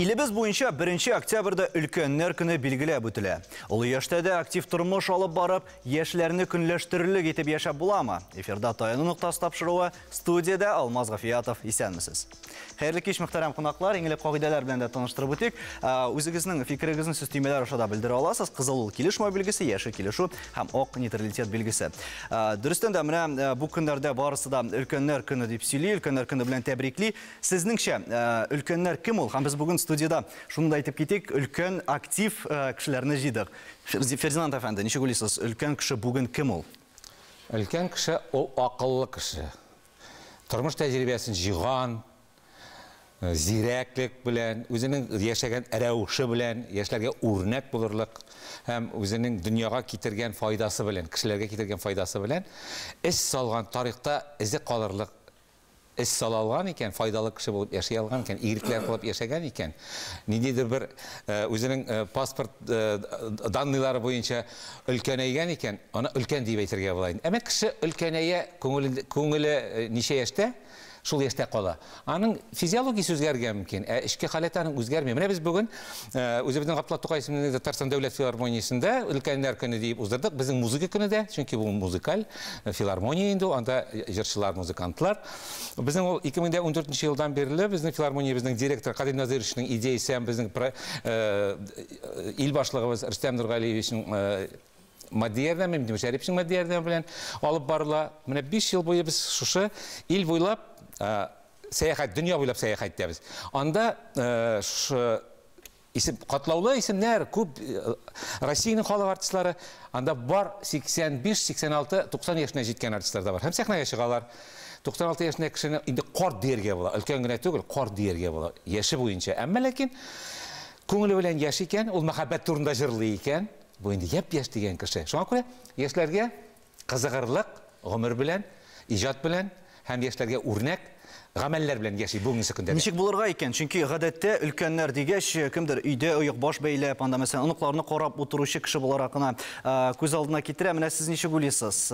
Илебез буенча 1 октябрьдә Өлкәннәр көне билгеләп үтелә. Олы яшьтә дә актив тормыш алып барып, яшьләрне көнләштерерлек итеп яшәп буламы? Эфирда «Таяну ноктасы» тапшыруы, студиядә Алмаз Гафиятов. Исәнмесез. Хәерле кич, мөхтәрәм кунаклар. Иң элек кагыйдәләр белән дә таныштырып үтик. Үзегезнең фикерегезне сез төймәләр аша да белдерә аласыз. Кызыл ул килешмәү билгесе, яшел килешү һәм ак нейтралитет билгесе. Дөрестән дә, менә бу көннәрдә барысы да Өлкәннәр көне дип сөйли, Өлкәннәр көне белән тәбрикли. Сезнеңчә, өлкәннәр кем ул? Һәм без бүген студиядә шуны да әйтеп китик, өлкән актив кешеләрне җыйдык. Фердинанд әфәнде, ничек уйлыйсыз, өлкән кеше бүген кем ул? Өлкән кеше ул акыллы кеше. Тормыш тәҗрибәсен җыйган, зирәклек белән, үзенең яшәгән рәвеше белән яшьләргә үрнәк булырлык һәм үзенең дөньяга китергән файдасы белән, кешеләргә китергән файдасы белән эз салган, тарихта эзе калырлык эз сала алган икән, файдалы кеше булып яши алган икән, игелекләр кылып яшәгән икән, ниндидер бер үзенең паспорт данныйлары буенча өлкәнәйгән икән, аны өлкән дип әйтергә була инде. Әмма кеше өлкәнәя, күңеле, күңеле ничә яшьтә, шул яшьтә кала. Аның физиологиясе үзгәрергә мөмкин, ә эчке халәте аның үзгәрми. Менә без бүген үзебезнең Габдулла Тукай исемендәге Татарстан дәүләт филармониясендә Өлкәннәр көне диеп уздырдык. Безнең музыка көне дә, чөнки бу музыкаль филармония инде ул, анда җырчылар, музыкантлар. Безнең ул 2014 елдан бирле безнең филармониябезнең директоры Кадыйр Назыровичның идеясе һәм безнең ил башлыгыбыз Рөстәм Нургалиевичның матди ярдәме, Минтимер Шәриповичның матди ярдәме белән алып барыла. Менә 5 ел буе без шушы ил буйлап сәяхәт, дөнья буйлап сәяхәт итәбез. Анда шушы исем, катлаулы исемнәр күп, Россиянең халык артистлары, анда бар 85, 86, 90 яшенә җиткән артистлар да бар. Һәм сәхнәгә чыгалар. 96 яшендә кешене инде карт дияргә була, өлкән генә түгел, карт дияргә була, яше буенча. Әмма ләкин күңеле белән яшь икән, ул мәхәббәт турында җырлый икән, бу инде япь-яшь дигән кеше. Шуңа күрә яшьләргә кызыгырлык гомер белән, иҗат белән һәм яшьләргә үрнәк гамәлләр белән яши бүгенге көндә. Ничек булырга икән? Чөнки гадәттә өлкәннәр дигәч, кемдер өйдә оекбаш бәйләп, анда мәсәлән оныкларны карап утыручы кеше буларак кына күз алдына китерә. Менә сез ничек уйлыйсыз?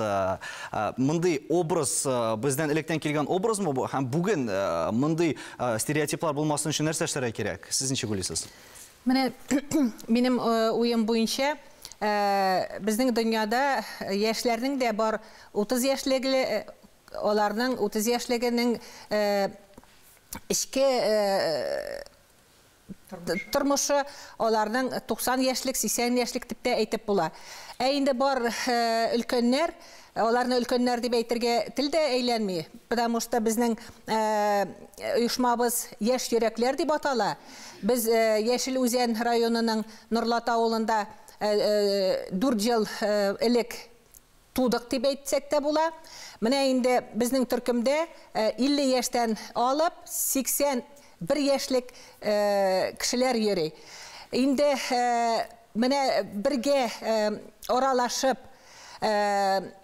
Мондый образ бездән электән килгән образмы бу? Һәм бүген мондый стереотиплар булмасын өчен нәрсә эшләргә кирәк? Сез ничек уйлыйсыз? Менә минем уем буенча, безнең дөньяда яшьләрнең дә бар 30 яшьлеге, аларның 30 яшьлегенең эчке тормышы, аларның 90 яшьлек, 80 яшьлек дип тә әйтеп була. Ә инде бар өлкәннәр, аларны өлкәннәр дип әйтергә тел дә әйләнми, потому что безнең оешмабыз Яшь йөрәкләр дип атала. Без Яшел Үзән районының Норлат авылында 4 ел элек тудык дип әйтсәк тә була. Менә инде безнең төркемдә 50 яшьтән алып 81 яшьлек кешеләр йөри. Инде менә бергә аралашып,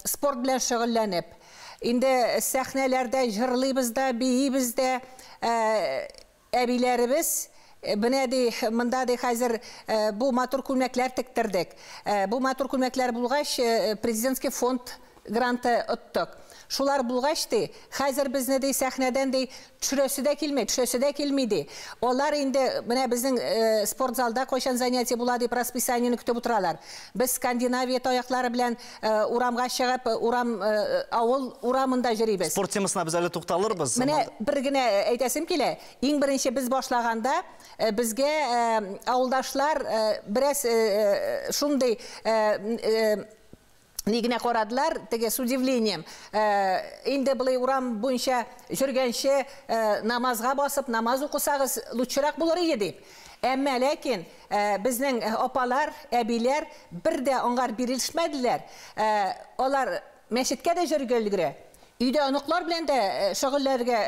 спорт белән шөгыльләнеп, инде сәхнәләрдә җырлыйбыз да, биибез дә, әбиләребез менә ди, монда ди хәзер бу матур күлмәкләр тектердек. Бу матур күлмәкләр булгач, президентский фонд гранты оттык. Шулар булгач ди, хәзер безне ди сәхнәдән ди төшерәсе дә килми, төшәсе дә килми ди. Алар инде менә безнең спортзалда кайчан занятие була дип расписаниене көтеп утыралар. Без Скандинавия таяклары белән урамга чыгып, урам авыл урамында йөрибез. Спорт темасына без әле тукталырбыз. Менә бер генә әйтәсем килә. Иң беренче без башлаганда безгә авылдашлар бераз шундый ни генә карадылар, теге с удивлением. Инде былай урам буенча йөргәнче намазга басып, намаз укысагыз лучшерак булыр иде дип. Әмма ләкин безнең апалар, әбиләр бер дә аңгар бирелешмәделәр. Алар мәчеткә дә йөрергә өлгерә. Өйдә оныклар белән дә шөгыльләргә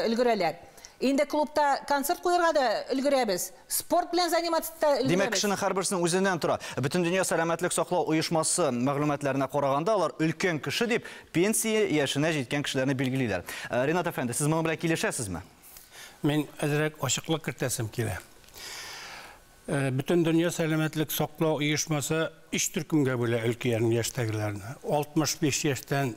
өлгерәләр. Инде клубта концерт куярга да өлгерәбез. Спорт белән заниматься да өлгерәбез. Димәк, кешенең һәрберсенең үзеннән тора. Бөтендөнья сәламәтлек саклау оешмасы мәгълүматларына караганда, алар өлкән кеше дип пенсия яшенә җиткән кешеләрне билгелиләр. Ринат әфәнде, сез моның белән килешәсезме? Мин әзрәк ачыклык кертәсем килә. Бөтен дөнья сәламәтлек саклау оешмасы өч төркемгә бүлә өлкән яшьтәгеләрне. 65 яшьтән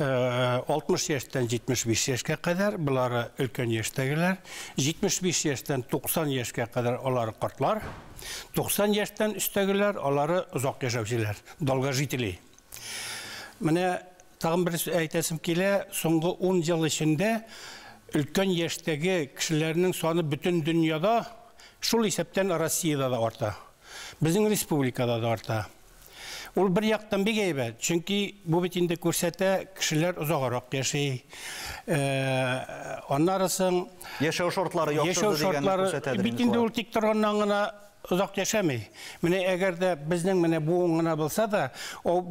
60 яшьтән 75 яшькә кадәр болары өлкән яшьтәгеләр, 75 яшьтән 90 яшькә кадәр алары картлар, 90 яшьтән өстәгеләр алары озак яшәүчеләр, долгожители. Менә тагын бер әйтәсем килә, соңгы 10 ел эчендә өлкән яшьтәге кешеләрнең саны бөтен дөньяда, шул исәптән Россиядә дә арта. Безнең республикада да арта. Ул бер яктан бик әйбәт, чөнки бу бит инде күрсәтә, кешеләр озаграк яши. Аннары соң яшәү шартлары яхшырды дигәнне күрсәтәдер. Бит инде ул тик торганнан гына озак яшәми. Менә әгәр дә безнең менә буын гына булса да,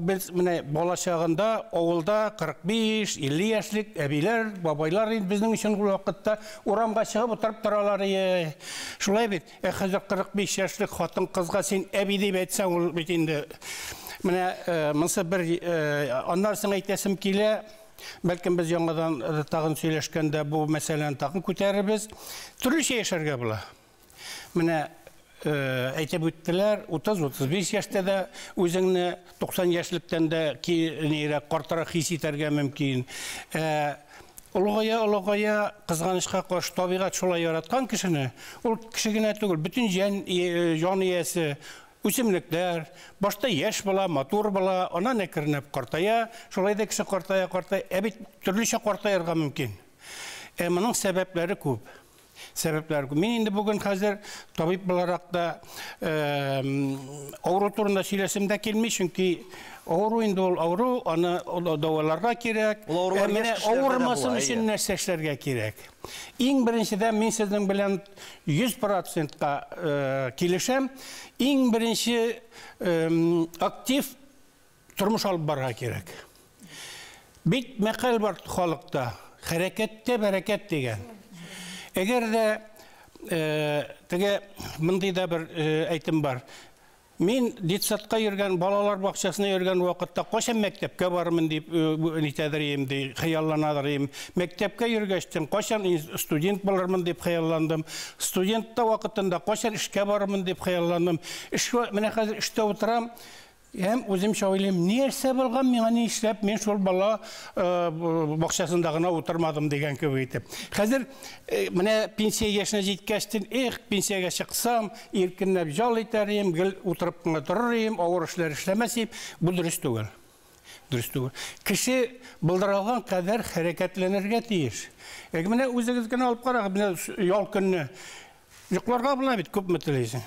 без менә бала чагында авылда 45-50 яшьлек әбиләр, бабайлар инде безнең өчен ул вакытта урамга чыгып утырып торалар. Шулай бит. Ә хәзер 45 яшьлек хатын-кызга син әби дип әйтсәң, ул бит инде менә монысы бер. Аннан соң әйтәсем килә, бәлкем без яңадан тагын сөйләшкәндә бу мәсьәләне тагын күтәрербез. Төрлечә яшәргә була. Менә әйтеп үттеләр, 30-35 яшьтә дә үзеңне 90 яшьлектән дә нирәк картырак хис итәргә мөмкин. Олыгая, олыгая, кызганычка каршы табигать шулай яраткан кешене, ул кеше генә түгел, бөтен җан иясе, үсемлекләр, башта яшь була, матур була, аннан әкренләп картая, шулай да кеше картая, картая, ә бит төрлечә картаерга мөмкин. Ә моның сәбәпләре күп. Сәбәпләр күп. Мин инде бүген хәзер табиб буларак та авыру турында сөйләсем дә килми, чөнки авыру инде ул авыру, аны дәваларга кирәк. Менә авырмасын өчен нәрсә эшләргә кирәк. Иң беренчедән мин сезнең белән 100%-ка килешәм. Иң беренче актив тормыш алып барырга кирәк. Бит мәкаль бар халыкта, хәрәкәттә бәрәкәт дигән. Әгәр дә теге мондый да бер әйтем бар. Мин детсадка йөргән, балалар бакчасына йөргән вакытта кайчан мәктәпкә барырмын дип нитәдер идем, ди, хыялланадыр идем. Мәктәпкә йөргәчтен кайчан студент булырмын дип хыялландым. Студентта вакытында кайчан эшкә барырмын дип хыялландым. Эшкә менә хәзер эштә утырам. Һәм үземчә уйлыйм, нәрсә булган миңа, ни эшләп мин шул бала бакчасында гына утырмадым дигән кебек итеп. Хәзер менә пенсия яшенә җиткәчтен, эх, пенсиягә чыксам, иркенләп ял итәр идем, гел утырып кына торыр идем, авыр эшләр эшләмәс идем. Бу дөрес түгел. Дөрес түгел. Кеше булдыралган кадәр хәрәкәтләнергә тиеш. Әгәр менә үзегез генә алып карагыз, менә ял көнне йокларга була бит, күпме телисең.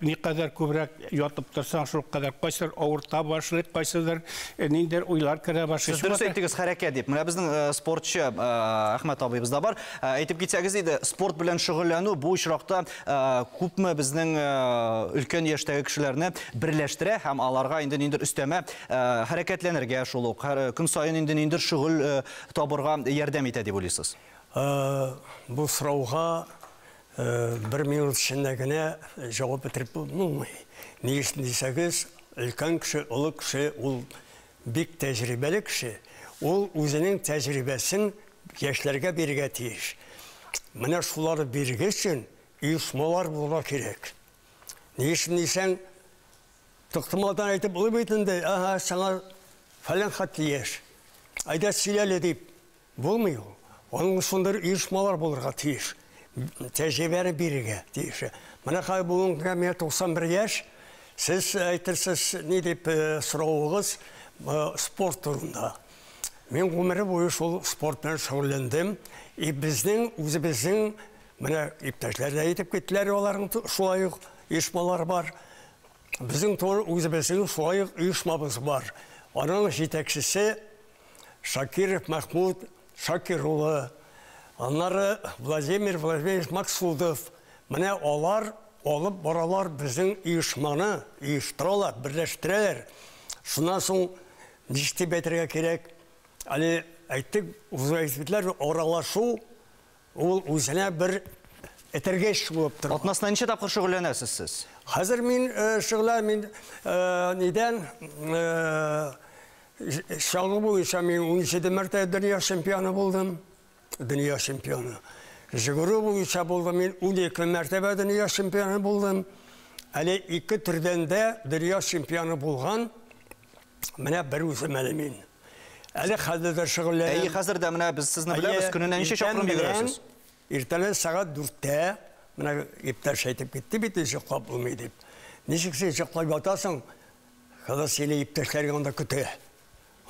Ни кадәр күбрәк ятып торсаң, шул кадәр кайсыдыр авырта башлый, кайсыдыр ниндидер уйлар керә башлый. Сез дөрес әйттегез, хәрәкәт дип. Менә безнең спортчы Әхмәт абыебыз да бар. Әйтеп китсәгез иде, спорт белән шөгыльләнү бу очракта күпме безнең өлкән яшьтәге кешеләрне берләштерә һәм аларга инде ниндидер өстәмә хәрәкәтләнергә, шул ук көн саен инде ниндидер шөгыль табырга ярдәм итә дип уйлыйсыз? Бу сорауга бер минут эчендә генә җавап бетереп булмый. Ни өчен дисәгез, өлкән кеше, олы кеше, ул бик тәҗрибәле кеше. Ул үзенең тәҗрибәсен яшьләргә бирергә тиеш. Менә шуларны бирергә өчен оешмалар булырга кирәк. Ни өчен дисәң, токтымадан әйтеп булмый бит инде, ага, сиңа фәлән хәтле яшь. Әйдә сөйләле дип булмый ул. Аның шундый оешмалар булырга тиеш. Тәҗрибәне бирергә тиеш. Менә хәзер бүгенге миңа 91 яшь, сез әйтерсез, ни дип соравыгыз, спорт турында. Мин гомере буе шул спорт белән шөгыльләндем. И безнең үзебезнең менә иптәшләр дә әйтеп киттеләр, аларның шулай ук оешмалары бар. Безнең үзебезнең шулай ук оешмабыз бар. Аның җитәкчесе Шакиров Махмуд Шакир улы. Аннары Владимир Владимирович Максудов. Менә алар алып баралар безнең оешманы, оештыралар, берләштерәләр. Шуннан соң ничек дип әйтергә кирәк? Әле әйттек, үзбәкләр аралашу ул үзенә бер этәргеч булып тора. Атнасына ничә тапкыр шөгыльләнәсез сез? Хәзер мин шөгыльләнәм, мин нидән чаңгы буенча мин 17 мәртәбә дөнья чемпионы булдым. Дөнья чемпионы. Жүгіру буенча булдым, мин 12 мәртәбә дөнья чемпионы булдым. Әле 2 төрдән дә дөнья чемпионы булган менә бер үзем әле мин. Әле хәзер дә шөгыльләнәм. Әйе, хәзер дә менә без сезне беләбез, көненә ничә чакрым йөгерәсез? Иртәлән сәгать 4-тә, менә иптәш әйтеп китте бит, йоклап булмый дип. Ничек син йоклап ятасың, хәзер сине иптәшләрең анда көтә.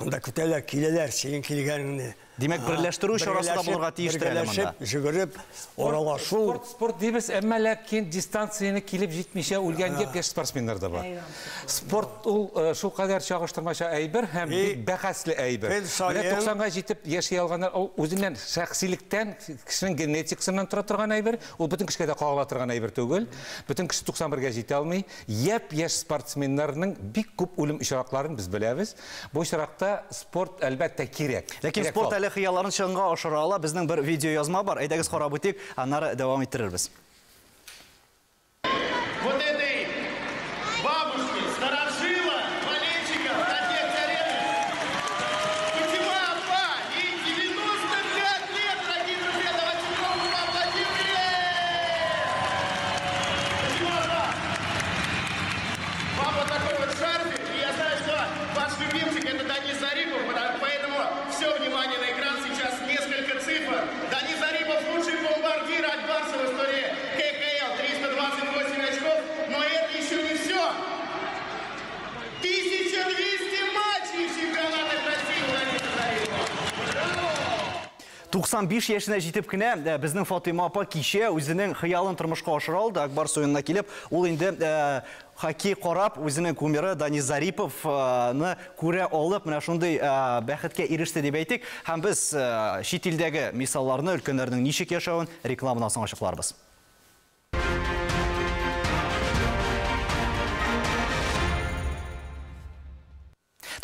Анда көтәләр, киләләр, синең килгәнеңне. Димәк, берләштерү чарасы да булырга тиештер әле монда. Берләшеп, йөгереп, аралашу. Спорт, спорт дибез, әмма ләкин дистанцияне килеп җитмичә үлгән япь-яшь спортсменнар да бар. Спорт ул шулкадәр чагыштырмача әйбер һәм бик бәхәсле әйбер. Менә 90-га җитеп яши алганнар, ул үзеннән шәхсилектән, кешенең генетикасыннан тора торган әйбер, ул бөтен кешегә дә кагыла торган әйбер түгел. Бөтен кеше 91-гә җитә алмый. Япь-яшь спортсменнарның бик күп үлем очракларын без беләбез. Бу очракта спорт әлбәттә кирәк. Ләкин спорт әле хыялларын чынга ашыра ала. Безнең бер видеоязма бар. Әйдәгез карап үтик, аннары дәвам иттерербез. Вот этой бабушки, старожила, болельщиков, Хоккей-арены. Фатима апа, ей 95 лет, дорогие друзья, давайте громко поаплодируем! Фатима апа, вам вот такой вот шарфик, и я знаю, что ваш любимчик это Данис Зарипов, поэтому все внимание на экран, сейчас несколько цифр. Данис Зарипов лучший бомбардир от Барса в истории КХЛ, 328 очков, но это еще не все. 1200 матчей в чемпионатах России у Даниса Зарипова. 95 яшенә җитеп кенә безнең Фатыйма апа кичә үзенең хыялын тормышка ашыра алды. Ак Барс уенына килеп, ул инде хоккей карап, үзенең кумиры Данис Зариповны күрә алып, менә шундый бәхеткә иреште дип әйтик. Һәм без чит илдәге мисалларны, өлкәннәрнең ничек яшәвен рекламадан соң ачыкларбыз.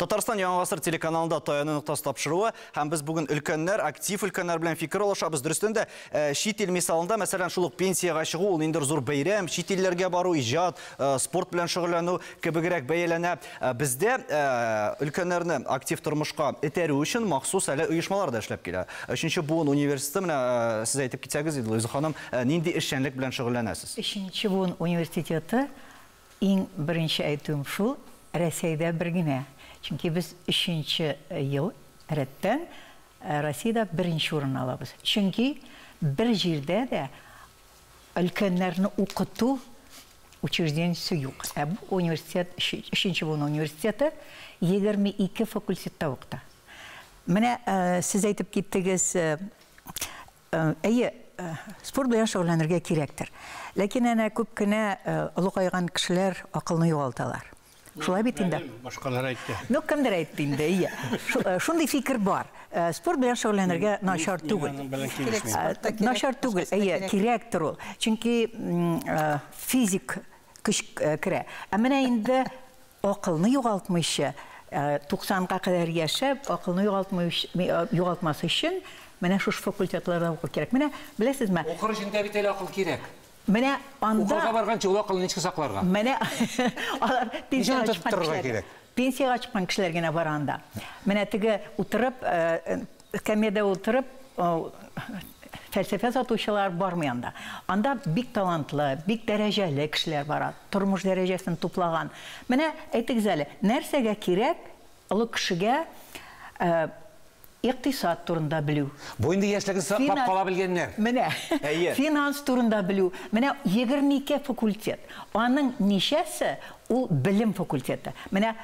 Татарстан Яңа Гасыр телеканалында Таяну ноктасы тапшыруы, һәм без бүген өлкәннәр, актив өлкәннәр белән фикер алышабыз. Дөрестән дә, чит ил мисалында, мәсәлән, шул ук пенсиягә чыгу, ул инде зур бәйрәм, чит илләргә бару, иҗат, спорт белән шөгыльләнү кебегрәк бәяләнә. Бездә өлкәннәрне актив тормышка этәрү өчен махсус әле оешмалар да эшләп килә. Өченче буын университеты, менә сез әйтеп китсәгез, Луиза ханым, нинди эшчәнлек белән шөгыльләнәсез? Өченче буын университеты, иң беренче әйтүем шул, Рәсәйдә бер генә. Чөнки без өченче ел рәттән Россиядә беренче урын алабыз. Чөнки бер җирдә дә өлкәннәрне укыту учреждениесе юк. Ә бу университет, өченче буын университеты 22 факультетта укыта. Менә сез әйтеп киттегез, әйе, спорт белән шөгыльләнергә кирәктер. Ләкин әнә күп кенә олыгайган кешеләр акылны югалталар. Шулай бит инде. Башкалар әйтте. Ну, кемдер әйтте инде, ия. Шундый фикер бар. Спорт белән шөгыльләнергә начар түгел. Начар түгел, әйе, кирәктер ул. Чөнки физик көч керә. Ә менә инде акылны югалтмыйча, 90-га кадәр яшәп, акылны югалтмас өчен менә шушы факультетларда уку кирәк. Менә беләсезме? Укыр өчен дә бит әле акыл кирәк. Менә анда укырга барганчы ул акылны ничек сакларга? Менә алар пенсиягә чыккан кешеләр. Пенсиягә чыккан кешеләр генә бар анда. Менә теге утырып, кәмәдә утырып, фәлсәфә сатучылар бармый анда. Анда бик талантлы, бик дәрәҗәле кешеләр бара, тормыш дәрәҗәсен туплаган. Менә әйтегез әле, нәрсәгә кирәк олы кешегә икътисад турында белү. Бу инде яшьлеген саклап кала белгәннәр. Менә финанс турында белү. Менә 22 факультет. Аның ничәсе ул белем факультеты. Менә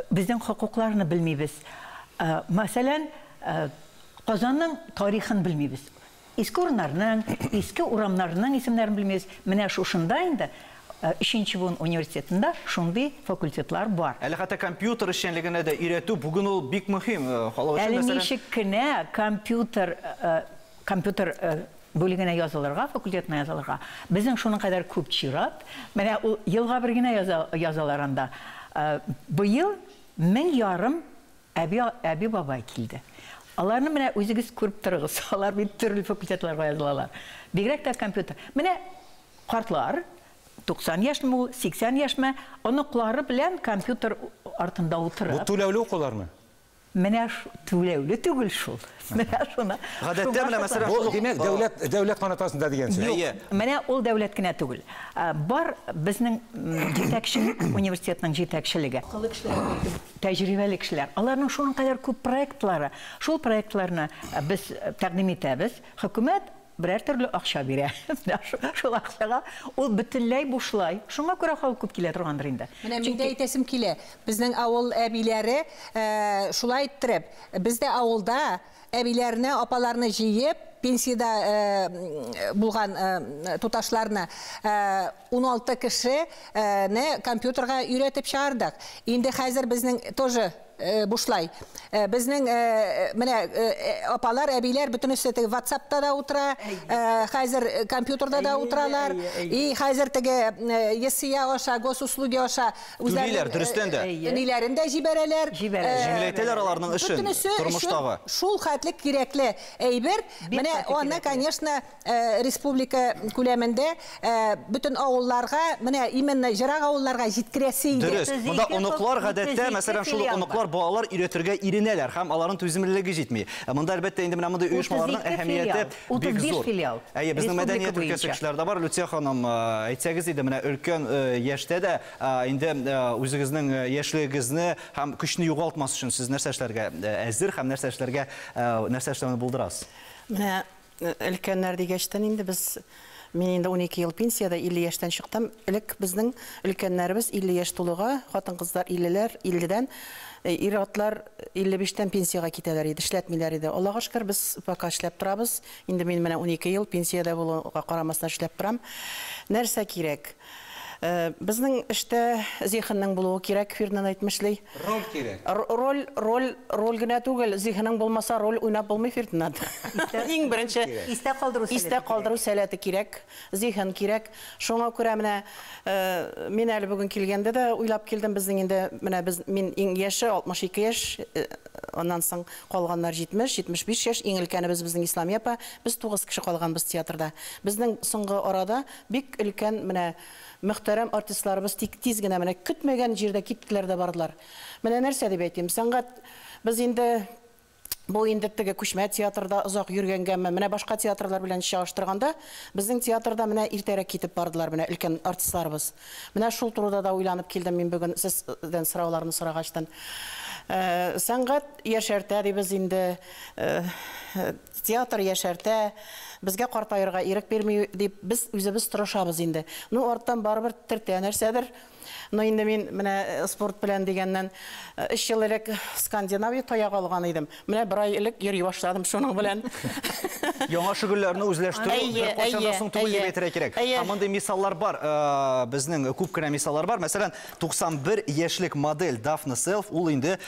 безнең хокукларны белмибез. Мәсәлән, Казанның тарихын белмибез. Иске урыннарның, иске урамнарның исемнәрен белмибез. Менә шушында инде Өченче буын университетында шундый факультетлар бар. Әле хәтта компьютер эшчәнлегенә дә өйрәтү бүген ул бик мөһим. Әле ничек кенә компьютер бүлегенә язылырга, факультетына язылырга. Безнең шуның кадәр күп чират. Менә ул елга бер генә язалар анда. Быел 1500 әби бабай килде. Аларны менә үзегез күреп торыгыз. Алар бит төрле факультетларга язылалар. Бигрәк тә компьютер. Менә картлар 90 яшьме ул, 80 яшьме, оныклары белән компьютер артында утырып. Бу түләүле укулармы? Менә түләүле түгел шул. Менә шуны. Гадәттә менә мәсәлән, бу димәк дәүләт канатасында дигән сүз. Менә ул дәүләт кенә түгел. Бар безнең җитәкче университетның җитәкчелеге. Акыллы кешеләр, тәҗрибәле кешеләр. Аларның шуның кадәр күп проектлары. Шул проектларны без тәкъдим итәбез. Хөкүмәт берәр төрле акча бирә. Шул акчага ул бөтенләй бушлай. Шуңа күрә халык күп килә торгандыр инде. Менә мин дә әйтәсем килә. Безнең авыл әбиләре шулай иттереп, бездә авылда әбиләрне, апаларны җыеп, пенсияда булган туташларны 16 кешене компьютерга өйрәтеп чыгардык. Инде хәзер безнең тоже бушлай. Безнең менә апалар, әбиләр бөтенесе теге WhatsAppта да утыра, хәзер компьютерда да утыралар. И хәзер теге ЕСИА аша, госуслуги аша үзләренең дөрестән дә ниләрен дә җибәрәләр. Җиңеләйтәләр аларның эшен тормыштагы. Шул хәтле кирәкле әйбер. Менә аны, конечно, республика күләмендә бөтен авылларга, менә именно ерак авылларга җиткерәсе иде. Дөрес. Монда оныклар гадәттә, мәсәлән, шул ук оныклар балалар өйрәтергә иренәләр һәм аларның түземлелеге җитми. Монда әлбәттә инде менә мондый оешмаларның әһәмияте бик зур. Әйе, безнең мәдәният өлкәсе кешеләр дә бар. Люция ханым, әйтсәгез иде, менә өлкән яшьтә дә инде үзегезнең яшьлегегезне һәм көчне югалтмас өчен сез нәрсә эшләргә әзер һәм нәрсә эшләргә, нәрсә эшләүне булдырасыз? Менә өлкәннәр дигәчтән инде без, мин инде 12 ел пенсияда, 50 яшьтән чыктым. Элек безнең өлкәннәребез 50 яшь тулуга, хатын-кызлар 50-ләр, 50-дән, ир-атлар 55-тән пенсияга китәләр иде, эшләтмиләр иде. Аллага шөкер, без пока эшләп торабыз. Инде мин менә 12 ел пенсияда булуга карамастан эшләп торам. Нәрсә кирәк? Безнең эштә зиһеннең булуы кирәк, Фирнан әйтмешли. Роль кирәк. Роль генә түгел, зиһенең булмаса роль уйнап булмый, Фирнан. Иң беренче истә калдыру сәләте. Истә калдыру сәләте кирәк, зиһен кирәк. Шуңа күрә менә мин әле бүген килгәндә дә уйлап килдем, безнең инде менә без мин иң яше 62 яшь, аннан соң калганнар 70, 75 яшь, иң өлкәнебез безнең Исламия апа, без 9 кеше калганбыз театрда. Безнең соңгы арада бик өлкән менә мөхтәрәм артистларыбыз тик тиз генә менә көтмәгән җирдә киттеләр дә бардылар. Менә нәрсә дип әйтим, сәнгать без инде бу инде теге күчмә театрда озак йөргәнгәме, менә башка театрлар белән чагыштырганда, безнең театрда менә иртәрәк китеп бардылар менә өлкән артистларыбыз. Менә шул турыда да уйланып килдем мин бүген сездән сорауларны сорагачтан. Сәнгать яшәртә дибез инде, театр яшәртә, безгә картаерга ирек бирми дип без үзебез тырышабыз инде. Ну, арттан барыбер тертә нәрсәдер. Но инде мин менә спорт белән дигәннән 3 ел элек Скандинавия таяк алган идем. Менә бер ай элек йөри башладым шуның белән. Яңа шөгыльләрне үзләштерү бер кайчан да соң түгел дип әйтергә кирәк. Һәм мондый мисаллар бар. Безнең күп кенә мисаллар бар. Мәсәлән, 91 яшьлек модель Дафна Селф, ул инде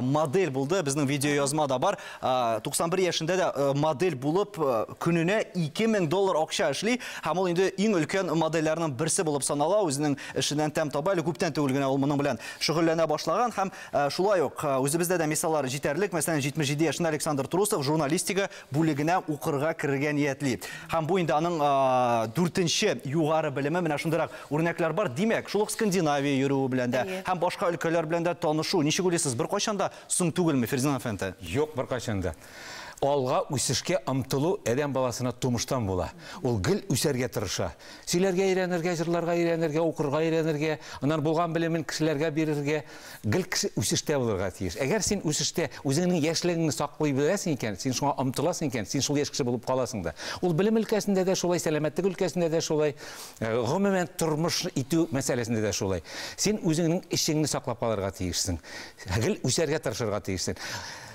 модель булды. Безнең видеоязма да бар. 91 яшендә дә модель булып көненә 2000 доллар акча эшли. Һәм ул инде иң өлкән модельләрнең берсе булып санала. Үзенең эшеннән тәм таба. Әле күптән түгел генә ул моның белән шөгыльләнә башлаган. Һәм шулай ук үзебездә дә мисаллар җитәрлек. Мәсәлән, 77 яшендә Александр Трусов журналистика бүлегенә укырга керергә ниятли. Һәм бу инде аның 4-нче югары белеме. Менә шундыйрак үрнәкләр бар. Димәк, шул ук Скандинавия йөрүе белән дә һәм башка өлкәләр белән дә танышу. Ничек уйлыйсыз, бер кайчан да соң түгелме, Фердинанд әфәнде? Юк, бер кайчан да. Алга үсешкә омтылу адәм баласына тумыштан була. Ул гел үсәргә тырыша. Сөйләргә өйрәнергә, җырларга өйрәнергә, укырга өйрәнергә, аннан булган белемен кешеләргә бирергә, гел кеше үсештә булырга тиеш. Әгәр син үсештә үзеңнең яшьлегеңне саклый беләсең икән, син шуңа омтыласың икән, син шул яшь кеше булып каласың да. Ул белем өлкәсендә дә шулай, сәламәтлек өлкәсендә дә шулай, гомумән тормыш итү мәсьәләсендә дә шулай. Син үзеңнең эшеңне саклап калырга тиешсең. Гел үсәргә тырышырга тиешсең.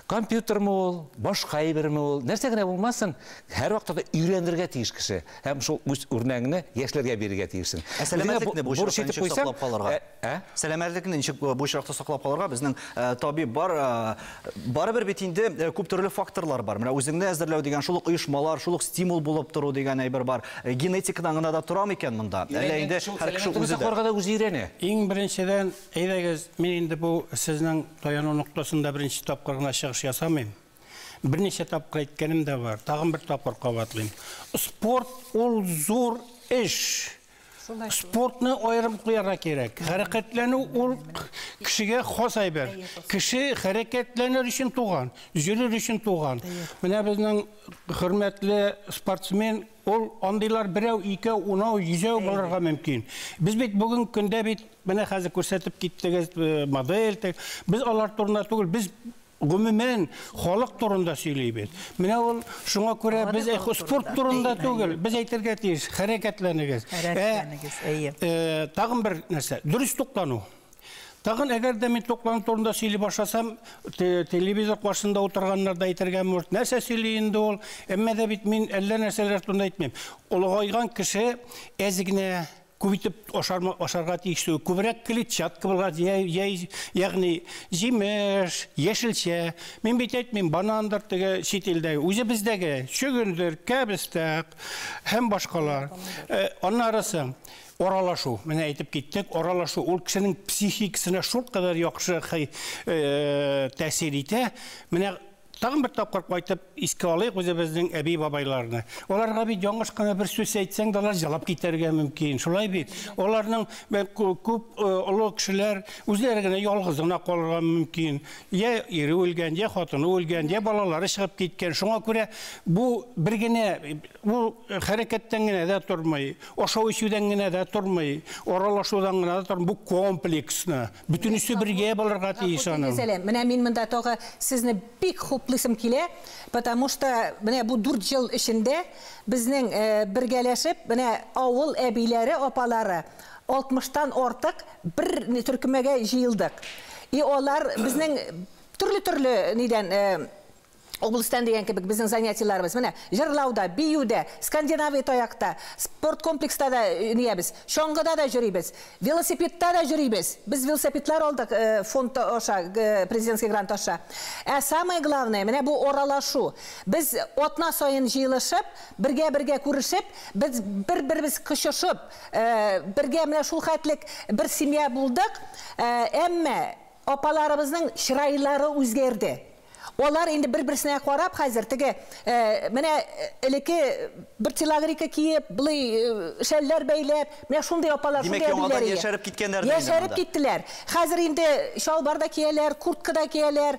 Компьютермы ул, башка әйберме ул, нәрсә генә булмасын, һәр вакытта да өйрәнергә тиеш кеше. Һәм шул үз үрнәгеңне яшьләргә бирергә тиешсең. Ә сәламәтлекне бу очракта ничек саклап калырга? Сәламәтлекне ничек бу очракта саклап калырга? Безнең табиб бар, барыбер бит инде күп төрле факторлар бар. Менә үзеңне әзерләү дигән шул ук оешмалар, шул ук стимул булып тору дигән әйбер бар. Генетикадан гына да тора микән монда? Әллә инде һәр кеше үзе дә. Үзе өйрәнә. Иң беренчедән, әйдәгез, мин инде бу сезнең таяну ноктасында беренче тапкыр гына чыгыш ясамыйм. Берничә тапкыр әйткәнем дә бар, тагын бер тапкыр кабатлыйм. Спорт ул зур эш. Спортны аерым куярга кирәк. Хәрәкәтләнү ул кешегә хас әйбер. Кеше хәрәкәтләнер өчен туган, йөрер өчен туган. Менә безнең хөрмәтле спортсмен, ул андыйлар берәү, икәү, унау, йөзәү булырга мөмкин. Без бит бүген көндә бит менә хәзер күрсәтеп киттегез модель, без алар турында түгел, без гомумән халык турында сөйлибез. Менә ул шуңа күрә без спорт турында түгел, без әйтергә тиеш, хәрәкәтләнегез. Хәрәкәтләнегез, әйе. Тагын бер нәрсә, дөрес туклану. Тагын әгәр дә мин туклану турында сөйли башласам, телевизор каршында утырганнар да әйтергә мөмкин. Нәрсә сөйли инде ул? Әмма дә бит мин әллә нәрсәләр турында әйтмим. Олыгайган кеше әз генә күп итеп ашарга тиеш түгел. Күбрәк клетчатка булган, ягъни җимеш, яшелчә. Мин бит әйтмим, банандыр теге чит илдәге, үзебездәге чөгендер, кәбестә һәм башкалар. Аннарысы аралашу. Менә әйтеп киттек, аралашу ул кешенең психикасына шулкадәр яхшы тәэсир итә. Менә тагын бер тапкыр кайтып искә алыйк үзебезнең әби-бабайларны. Аларга бит яңгыш кына бер сүз әйтсәң дә алар җылап китәргә мөмкин. Шулай бит. Аларның күп олы кешеләр үзләре генә ялгыз гына калырга мөмкин. Я ире үлгән, я хатыны үлгән, я балалары чыгып киткән. Шуңа күрә бу бер генә, бу хәрәкәттән генә дә тормый, ашау эчүдән генә дә тормый, аралашудан гына да тормый. Бу комплексны, бөтенесе бергә булырга тиеш аның. Менә мин монда тагы сезне бик хуплыйсым килә, потому что менә бу 4 ел эчендә безнең бергәләшеп, менә авыл әбиләре, апалары 60-тан артык бер төркемгә җыелдык. И алар безнең төрле-төрле нидән областан дигән кебек безнең занятиеләребез. Менә җырлауда, биюдә, скандинавия таякта, спорт комплекста да ниябез, чаңгыда да йөрибез, велосипедта да йөрибез. Без велосипедлар алдык фонд аша, президентский грант аша. Ә самое главное, менә бу аралашу. Без атна саен җыелышып, бергә-бергә күрешеп, без бер-беребез кочышып, бергә менә шул хәтлек бер семья булдык. Әмма апаларыбызның чырайлары үзгәрде. Алар инде бер-берсенә карап хәзер теге менә элекке бер телогрейка киеп, былай шәлләр бәйләп, менә шундый апалар, шундый әбиләр. Димәк, яшәреп киткәннәр. Яшәреп киттеләр. Хәзер инде чалбар да кияләр, куртка да кияләр.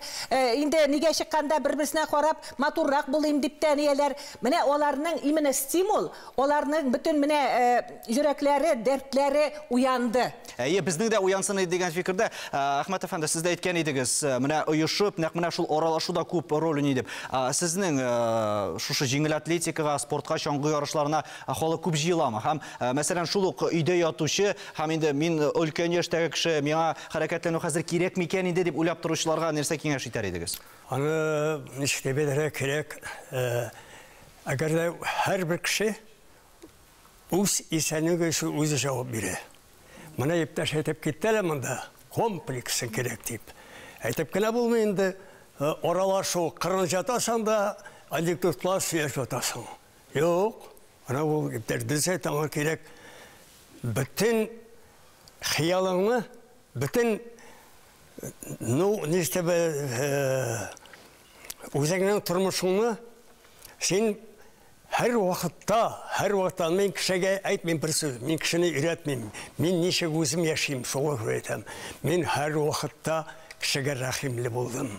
Инде нигә чыкканда бер-берсенә карап, матуррак булыйм дип тә нияләр. Менә аларның именно стимул, аларның бөтен менә йөрәкләре, дәртләре уянды. Әйе, безнең дә уянсын иде дигән фикердә, Әхмәт әфәнде, сез дә әйткән идегез, менә оешып, нәкъ менә шул аралашу да күп роль уйный дип. Сезнең шушы җиңел атлетикага, спортка, чаңгы ярышларына халык күп җыеламы? Һәм, мәсәлән, шул ук өйдә ятучы, һәм инде мин өлкән яшьтәге кеше, миңа хәрәкәтләнү хәзер кирәк микән инде дип уйлап торучыларга нәрсә киңәш итәр идегез? Аны ничек дип әйтергә кирәк? Әгәр дә һәрбер кеше үз исәнлеге өчен үзе җавап бирә. Менә иптәш әйтеп китте әле монда, комплексы кирәк дип. Әйтеп кенә булмый инде, аралашу, кырын жатасың да, анекдотлар сөйләшеп ятасың. Юк, ана бу иптәш дөрес әйтә, аңа кирәк бөтен хыялыңны, бөтен, ну, нишләп, үзеңнең тормышыңны син һәр вакытта мин кешегә әйтмим бер сүз, мин кешене өйрәтмим. Мин ничек үзем яшим, шуңа күрә әйтәм. Мин һәр вакытта кешегә рәхимле булдым.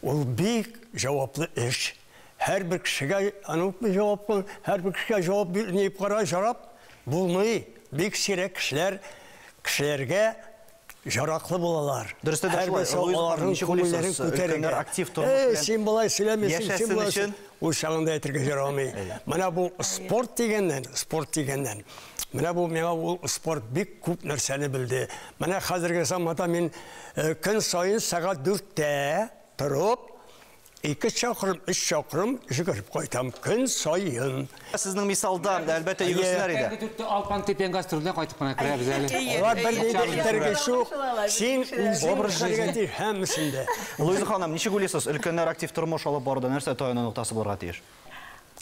Ул бик җаваплы эш. Һәрбер кешегә аны җаваплы, һәрбер кешегә җавап биреп кара җарап булмый. Бик сирәк кешеләр кешеләргә жараклы булалар. Дөрестә дә шулай. Аларның күңелләрен күтәрергә. Актив тормыш белән. Син болай сөйләмисең, син болай. Ул чагында әйтергә ярамый. Менә бу спорт дигәннән, менә бу миңа ул спорт бик күп нәрсәне белде. Менә хәзерге заманда мин көн саен сәгать 4-тә торып, 2 чакрым, 3 чакрым жүгереп кайтам көн саен. Сезнең мисалда, әлбәттә, йөгерсеннәр иде. Иртәнге 4-тә Алпан Тепен гастрольдән кайтып кына керәбез әле. Алар бер ни дә итәргә юк. Син үзең эшләргә тиеш һәммәсендә. Луиза ханым, ничек уйлыйсыз, өлкәннәр актив тормыш алып баруда нәрсә таяну ноктасы булырга тиеш?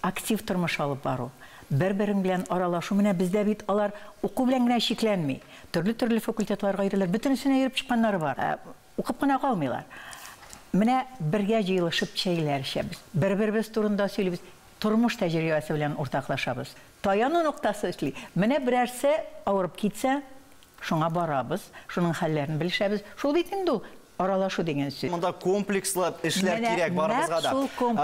Актив тормыш алып бару, бер-берең белән аралашу. Менә бездә бит алар уку белән генә чикләнми. Төрле-төрле факультетларга йөриләр, бөтенесенә йөреп чыкканнары бар. Укып кына калмыйлар. Менә бергә җыелышып чәйләр эчәбез. Бер-беребез турында сөйлибез. Тормыш тәҗрибәсе белән уртаклашабыз. Таяну ноктасы эшли. Менә берәрсе авырып китсә, шуңа барабыз, шуның хәлләрен белешәбез. Шул бит инде ул аралашу дигән сүз. Монда комплекслы эшләр кирәк барыбызга да.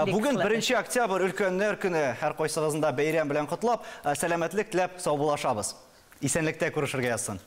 Бүген 1 октябрь өлкәннәр көне. Һәркайсыгызны да бәйрәм белән котлап, сәламәтлек теләп саубуллашабыз. Исәнлектә күрешергә язсын.